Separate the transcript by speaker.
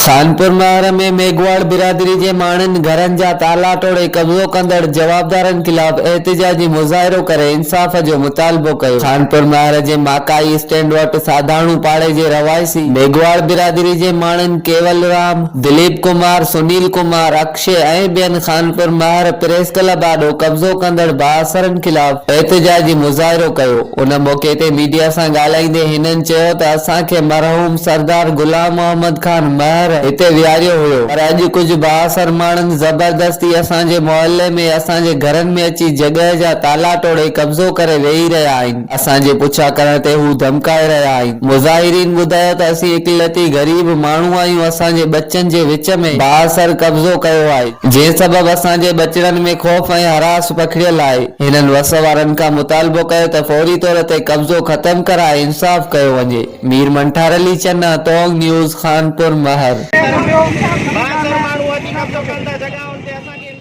Speaker 1: خانپور مهر ۾ ميگهواڙ برادري جي ماڻهن گهرن جا تالا ٽوڙي قبضو ڪندڙ جوابدارن خلاف احتجاجي مظاهرو ڪري انصاف جو مطالبو ڪيو. خانپور مهر جي ماڪائي اسٽينڊ وٽ ساڌاڻو پاڙي جي رهواسي ميگهواڙ برادري جي ماڻهن ڪيول رام، دليپ ڪمار، سنيل ڪمار، اڪشي ۽ ٻين خانپور مهر پريس ڪلب آڏو قبضو ڪندڙ بااثرن خلاف احتجاجي مظاهرو ڪيو. ان موقعي تي ميڊيا سان ڳالهائيندي هنن چيو ته اسان کي مرحوم سردار غلام محمد خان مهر هتي ويهاريو هيو پر اڄ ڪجهه بااثر ماڻهن زبردستي اسان جي محلي ۾ اسان جي گهرن ۾ اچي جڳهه جا تالا ٽوڙي قبضو ڪري ويهي رهيا آهن اسان جي پڇا ڪرڻ تي هو ڌمڪائي رهيا آهن مظاهرين ٻڌايو ته اسين اقليتي غريب ماڻهو آهيون اسان جي ٻچن جي وچ ۾ بااثر قبضو ڪيو آهي جنهن سبب اسان جي ٻچڙن ۾ خوف ۽ هراس پکڙيل آهي. هنن وس وارن کان مطالبو ڪيو ته فوري طور تي قبضو ختم ڪرائي انصاف ڪيو وڃي. مير منٺار علي چنا، تونگ نيوز، خانپور مهر.
Speaker 2: بااثر ماڻهو اچي قبضو ڪن ٿا جڳهن تي اسان کي.